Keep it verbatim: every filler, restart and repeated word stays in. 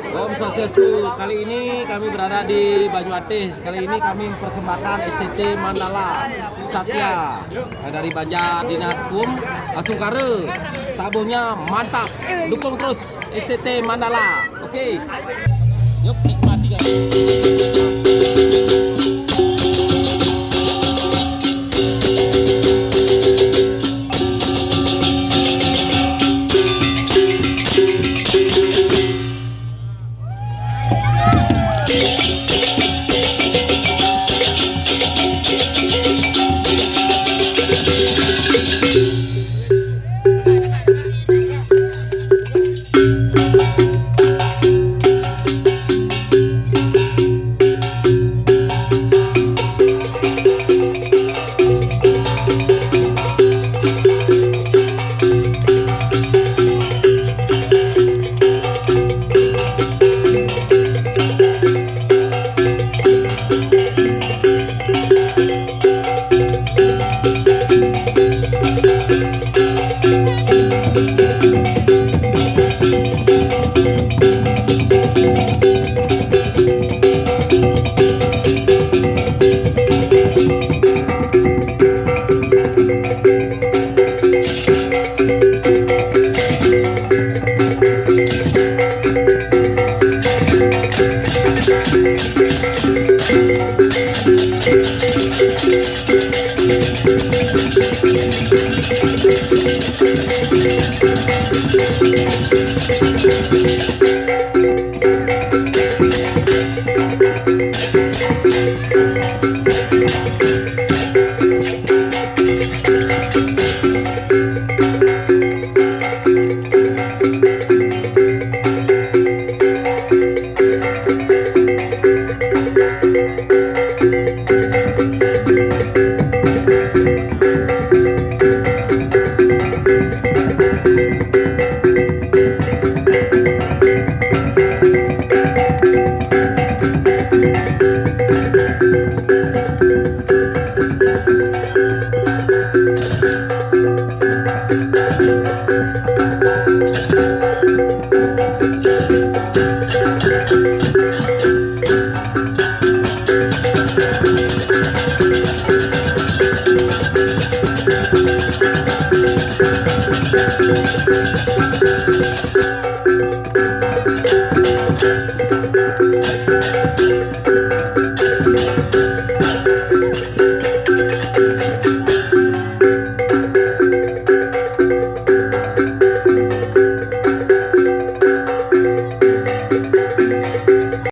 Om Swastiastu, kali ini kami berada di Banyu Atis. Kali ini kami mempersembahkan S T T Mandala Satya, eh, dari Banjar Dinas Kum. Asungkara, tabuhnya mantap. Dukung terus S T T Mandala. Oke. Yuk, nikmati, guys.